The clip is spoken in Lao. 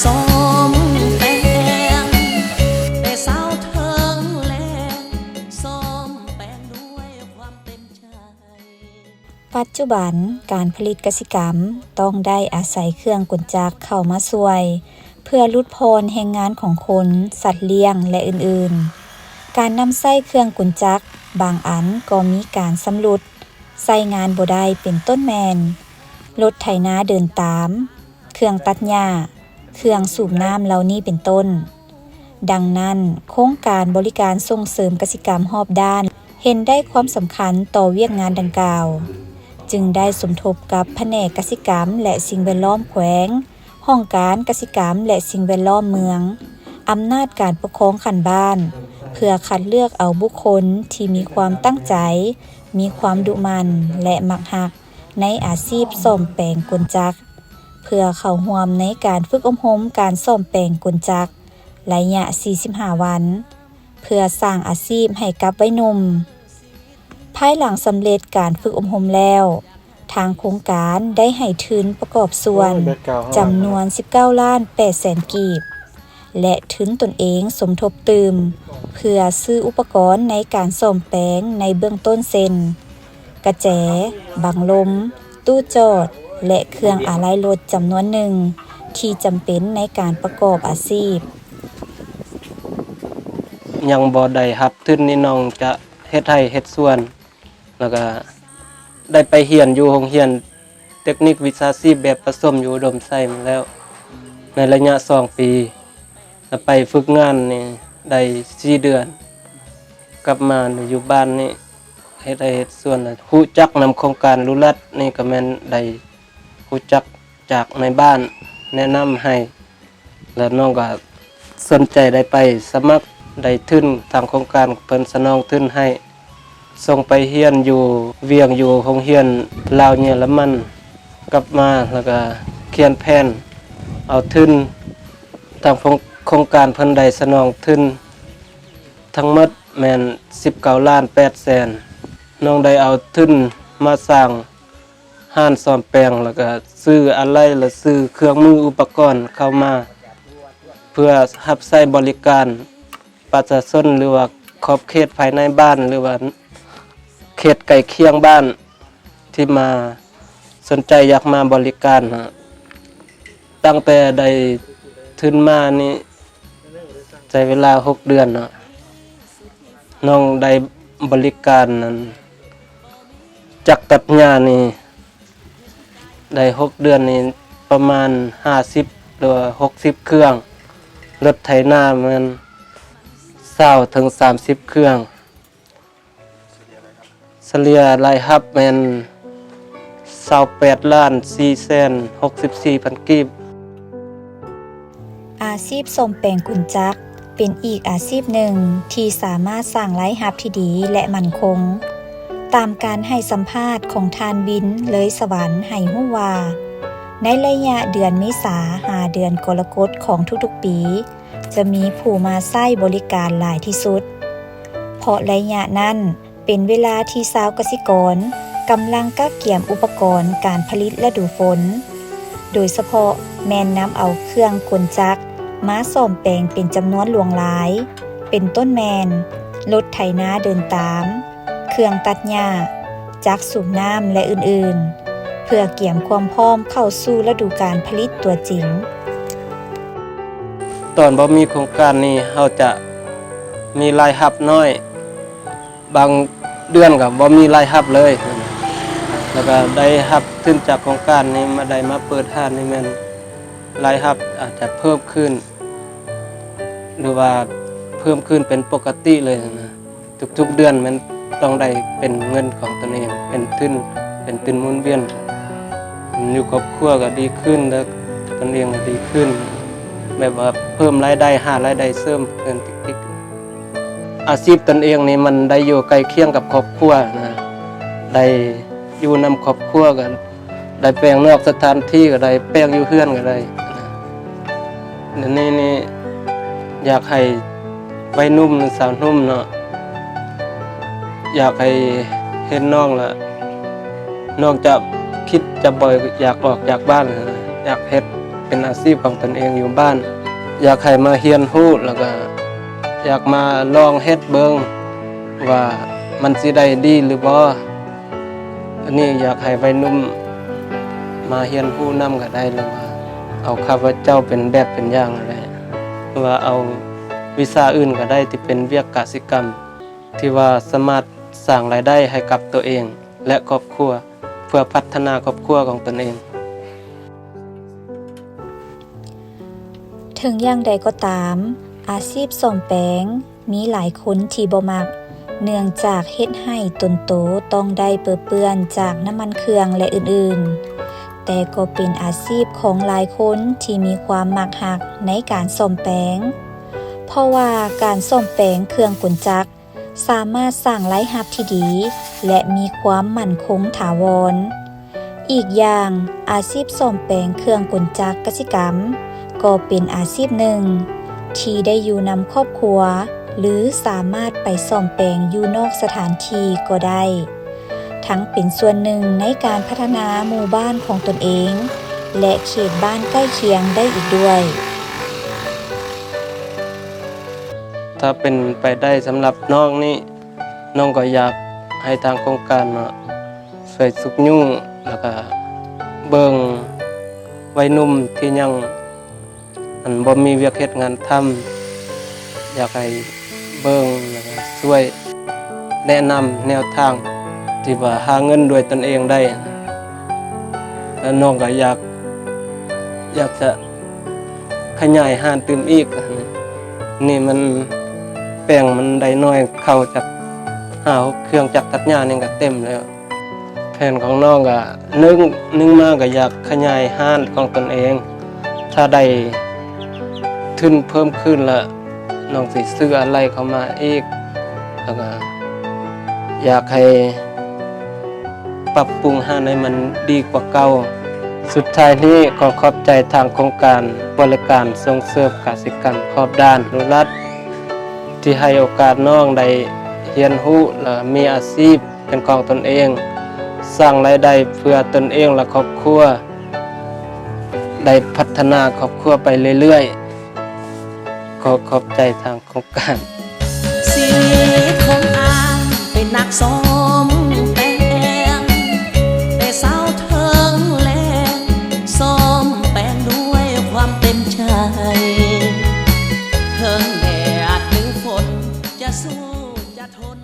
ສ້ອມແປງ ແຕ່ຊາວເທິງແລ້ງ ສ້ອມແປງດ້ວຍຄວາມເຕັມໃຈ. ປັດຈຸບັນ, ການຜະລິດກະສິກຳຕ້ອງໄດ້ອາໄສເຄື່ອງກົນຈັກເຂົ້າມາຊ່ວຍ ເພື່ອຫຼຸດຜ່ອນແຮງງານຂອງຄົນ, ສັດລ້ຽງ ແລະ ອື່ນໆ. ການນຳໃຊ້ເຄື່ອງກົນຈັກບາງອັນກໍມີການຊຳລຸດ, ໃຊ້ງານບໍ່ໄດ້ ເປັນຕົ້ນແມ່ນ ລົດໄຖນາເດີນຕາມ, ເຄື່ອງຕັດຫຍ້າ, ເຄື່ອງສູບນ້ຳເຫຼົ່ານີ້ເປັນຕົ້ນ. ດັ່ງນັ້ນ, ໂຄງການບໍລິການສົ່ງເສີມກະສິກຳຮອບດ້ານ ເຫັນໄດ້ຄວາມສຳຄັນຕໍ່ວຽກງານດັ່ງກ່າວ, ຈຶ່ງໄດ້ສົມທົບກັບພະແນກກະສິກຳ ແລະ ສິ່ງແວດລ້ອມແຂວງ, ຫ້ອງການກະສິກຳ ແລະ ສິ່ງແວດລ້ອມເມືອງ, ອຳນາດການປົກຄອງຂັ້ນບ້ານ ເພື່ອຄັດເລືອກເອົາບຸກຄົນທີ່ມີຄວາມຕັ້ງໃຈ, ມີຄວາມດຸໝັ່ນ ແລະ ມັກຮັກ ໃນອາຊີບສ້ອມແປງກົນຈັກ ເພື່ອເຂົ້າຮ່ວມໃນການຝຶກອົບຮົມການສ້ອມແປງກົນຈັກໄລຍະສີ່ສິບຫ້າວັນ ເພື່ອສ້າງອາຊີບໃຫ້ກັບໄວໜຸ່ມ. ພາຍຫຼັງສຳເລັດການຝຶກອົບຮົມແລ້ວ, ທາງໂຄງການໄດ້ໃຫ້ທຶນປະກອບສ່ວນ ໂອ້ຍ ແບັກກຣາວເຮົາ ຈຳນວນສິບເກົ້າລ້ານແປດແສນກີບ ແລະ ທຶນຕົນເອງສົມທົບຕື່ມ ເພື່ອຊື້ອຸປະກອນໃນການສ້ອມແປງໃນເບື້ອງຕົ້ນ ເຊັ່ນ ກະແຈ, ບັງລົມ, ຕູ້ຈອດ ແລະ ເຄື່ອງອາໄຫຼ່ລົດຈຳນວນໜຶ່ງ ທີ່ຈຳເປັນໃນການປະກອບອາຊີບ. ຍັງບໍ່ໄດ້ຮັບທຶນນີ້ ນ້ອງຈະເຮັດໄຮ່ເຮັດສວນ ແລ້ວກະໄດ້ໄປຮຽນຢູ່ໂຮງຮຽນເຕັກນິກວິຊາຊີບແບບປະສົມຢູ່ອຸດົມໄຊມາແລ້ວ ໃນໄລຍະສອງປີ ແລ້ວໄປຝຶກງານນີ້ໄດ້ສີ່ເດືອນ ກັບມາຢູ່ບ້ານນີ້ເຮັດໄຮ່ເຮັດສວນ ຮູ້ຈັກນຳໂຄງການລຸລັດນີ້ ກະແມ່ນໄດ້ຮູ້ຈັກຈາກໃນບ້ານແນະນຳໃຫ້ ແລ້ວນ້ອງກໍສົນໃຈໄດ້ໄປສະໝັກ ໄດ້ທຶນ ທາງໂຄງການເພິ່ນສະໜອງທຶນໃຫ້ ສົ່ງໄປຮຽນຢູ່ວຽງ ຢູ່ໂຮງຮຽນລາວເຢຍລະມັນ ກັບມາແລ້ວກໍຂຽນແຜນເອົາທຶນ ທາງໂຄງການເພິ່ນໄດ້ສະໜອງທຶນທັງໝົດແມ່ນສິບເກົ້າລ້ານແປດແສນ ນ້ອງໄດ້ເອົາທຶນມາສ້າງ ຮ້ານສ້ອມແປງ ແລ້ວກະຊື້ອາໄຫຼ່ ແລະ ຊື້ເຄື່ອງມືອຸປະກອນເຂົ້າມາ ເພື່ອຮັບໃຊ້ບໍລິການປະຊາຊົນ ຫຼືວ່າຂອບເຂດພາຍໃນບ້ານ ຫຼືວ່າເຂດໃກ້ຄຽງບ້ານ ທີ່ມາສົນໃຈຢາກມາບໍລິການ. ຕັ້ງແຕ່ໄດ້ທຶນມານີ້ ໃຊ້ເວລາຫົກເດືອນເນາະ ນ້ອງໄດ້ບໍລິການນັ້ນ ຈັກຕັດຫຍ້ານີ້ ໄດ້ຫົກເດືອນນີ້ ປະມານຫ້າສິບ ຫຼືວ່າຫົກສິບເຄື່ອງ, ລົດໄຖນາແມ່ນຊາວເຖິງສາມສິບເຄື່ອງ. ສະເລ່ຍລາຍຮັບແມ່ນຊາວແປດລ້ານສີ່ແສນຫົກສິບສີ່ພັນກີບ. ອາຊີບສ້ອມແປງກົນຈັກ ເປັນອີກອາຊີບໜຶ່ງທີ່ສາມາດສ້າງລາຍຮັບທີ່ດີ ແລະ ໝັ້ນຄົງ. ຕາມການໃຫ້ສຳພາດຂອງທ່ານ ວິນ ເລີຍສະຫວັນ ໃຫ້ຮູ້ວ່າ ໃນໄລຍະເດືອນເມສາ ຫາເດືອນກໍລະກົດຂອງທຸກໆປີ ຈະມີຜູ້ມາໃຊ້ບໍລິການຫຼາຍທີ່ສຸດ, ເພາະໄລຍະນັ້ນ ເປັນເວລາທີ່ຊາວກະສິກອນກຳລັງກະກຽມອຸປະກອນການຜະລິດລະດູຝົນ, ໂດຍສະເພາະແມ່ນນຳເອົາເຄື່ອງກົນຈັກມາສ້ອມແປງເປັນຈຳນວນຫຼວງຫຼາຍ, ເປັນຕົ້ນແມ່ນ ລົດໄຖນາເດີນຕາມ, ເຄື່ອງຕັດຫຍ້າ, ຈັກສູບນ້ຳ ແລະ ອື່ນໆ, ເພື່ອກຽມຄວາມພ້ອມເຂົ້າສູ່ລະດູການຜະລິດຕົວຈິງ. ຕອນບໍ່ມີໂຄງການນີ້ ເຮົາຈະມີລາຍຮັບນ້ອຍ, ບາງເດືອນກໍບໍ່ມີລາຍຮັບເລີຍ, ແລ້ວກໍໄດ້ຮັບທຶນຈາກໂຄງການນີ້ມາ, ໄດ້ມາເປີດຮ້ານນີ້ແມ່ນລາຍຮັບອາດຈະເພີ່ມຂຶ້ນ ຫຼືວ່າເພີ່ມຂຶ້ນເປັນປົກກະຕິເລີຍນະ. ທຸກໆເດືອນແມ່ນຕ້ອງໄດ້ເປັນເງິນຂອງຕົນເອງ, ເປັນທຶນ, ເປັນທຶນໝູນວຽນ. ຢູ່ຄອບຄົວກໍດີຂຶ້ນ ແລະ ຕົນເອງກໍດີຂຶ້ນ, ແບບວ່າເພີ່ມລາຍໄດ້, ຫາລາຍໄດ້ເສີມເພີ່ມຕິກໆ. ອາຊີບຕົນເອງນີ້ມັນໄດ້ຢູ່ໃກ້ຄຽງກັບຄອບຄົວນະ, ໄດ້ຢູ່ນຳຄອບຄົວກັນ. ໄດ້ແປງນອກສະຖານທີ່ກໍໄດ້, ແປງຢູ່ເຮືອນກໍໄດ້. ດຽວນີ້ນີ້ຢາກໃຫ້ໄວໜຸ່ມ ສາວໜຸ່ມເນາະ, ຢາກໃຫ້ເຫັນນ້ອງລະ ນ້ອງຈະຄິດຈະບໍ່ຢາກອອກຈາກບ້ານ, ຢາກເຮັດ ເປັນອາຊີບຂອງຕົນເອງຢູ່ບ້ານ. ຢາກໃຫ້ມາຮຽນຮູ້ ແລ້ວກະຢາກມາລອງເຮັດເບິ່ງວ່າມັນຊິໄດ້ດີຫຼືບໍ່. ອັນນີ້ຢາກໃຫ້ໄວໜຸ່ມມາຮຽນຮູ້ນຳກໍໄດ້ ຫຼືວ່າເອົາຂ້າພະເຈົ້າເປັນແບບເປັນຢ່າງກໍໄດ້ ຫຼືວ່າເອົາວິຊາອື່ນກໍໄດ້ທີ່ເປັນວຽກກະສິກຳ ທີ່ວ່າສາມາດສ້າງລາຍໄດ້ໃຫ້ກັບຕົວເອງ ແລະ ຄອບຄົວ ເພື່ອພັດທະນາຄອບຄົວຂອງຕົນເອງ. ເຖິງຢ່າງໃດກໍຕາມ, ອາຊີບສ້ອມແປງມີຫຼາຍຄົນທີ່ບໍ່ມັກ, ເນື່ອງຈາກເຮັດໃຫ້ຕົນໂຕຕ້ອງໄດ້ເປິເປື້ອນຈາກນ້ຳມັນເຄື່ອງ ແລະ ອື່ນໆ, ແຕ່ກໍເປັນອາຊີບຂອງຫຼາຍຄົນທີ່ມີຄວາມມັກຮັກໃນການສ້ອມແປງ, ເພາະວ່າການສ້ອມແປງເຄື່ອງກົນຈັກ ສາມາດສ້າງລາຍຮັບທີ່ດີ ແລະ ມີຄວາມໝັ້ນຄົງຖາວອນ. ອີກຢ່າງ, ອາຊີບສ້ອມແປງເຄື່ອງກົນຈັກກະສິກຳ ກໍເປັນອາຊີບໜຶ່ງທີ່ໄດ້ຢູ່ນຳຄອບຄົວ ຫຼື ສາມາດໄປສ້ອມແປງຢູ່ນອກສະຖານທີ່ກໍໄດ້, ທັງເປັນສ່ວນໜຶ່ງໃນການພັດທະນາໝູ່ບ້ານຂອງຕົນເອງ ແລະ ເຂດບ້ານໃກ້ຄຽງໄດ້ອີກດ້ວຍ. ຖ້າເປັນໄປໄດ້ສຳລັບນ້ອງນີ້ ນ້ອງກໍຢາກໃຫ້ທາງໂຄງການເນາະ ຊ່ວຍຊຸກຍູ້ ແລ້ວກະເບິ່ງໄວໜຸ່ມທີ່ຍັງ ອັນ ບໍ່ມີວຽກເຮັດງານທຳ, ຢາກໃຫ້ເບິ່ງ ແລ້ວກະຊ່ວຍແນະນຳແນວທາງທີ່ວ່າຫາເງິນດ້ວຍຕົນເອງໄດ້. ແລ້ວນ້ອງກໍຢາກ ຢາກຈະຂະຫຍາຍຮ້ານຕື່ມອີກ. ນີ້ມັນ ແປງມັນໄດ້ໜ້ອຍ, ເຂົ້າຈັກຫ້າຫົກເຄື່ອງຈັກຕັດຫຍ້ານີ້ກໍເຕັມແລ້ວ. ແຜນຂອງນ້ອງກະ ໜຶ່ງ ໜຶ່ງມາກະຢາກຂະຫຍາຍຮ້ານຂອງຕົນເອງ. ຖ້າໄດ້ທຶນເພີ່ມຂຶ້ນລະ ນ້ອງຊິຊື້ອາໄຫຼ່ເຂົ້າມາອີກ. ແລ້ວກະຢາກໃຫ້ປັບປຸງຮ້ານໃຫ້ມັນດີກວ່າເກົ່າ. ສຸດທ້າຍນີ້ ຂໍຂອບໃຈທາງໂຄງການບໍລິການສົ່ງເສີມກະສິກຳຂອບດ່ານ ນຸລັດ ທີ່ໃຫ້ໂອກາດນ້ອງໄດ້ຮຽນຮູ້ ແລະ ມີອາຊີບ ເປັນຂອງຕົນເອງ, ສ້າງລາຍໄດ້ເພື່ອຕົນເອງ ແລະ ຄອບຄົວ, ໄດ້ພັດທະນາຄອບຄົວໄປເລື້ອຍໆ. ຂໍຂອບໃຈທາງໂຄງການ. ສິດຂອງອ້າຍເປັນນັກສ້ອມແປງ, ແຕ່ເຊົ້າເຖິງແລງ ສ້ອມແປງດ້ວຍຄວາມເຕັມໃຈ, ເຖິງແດດ ຫຼື ຝົນ ຈະສູ້ ຈະທົນ.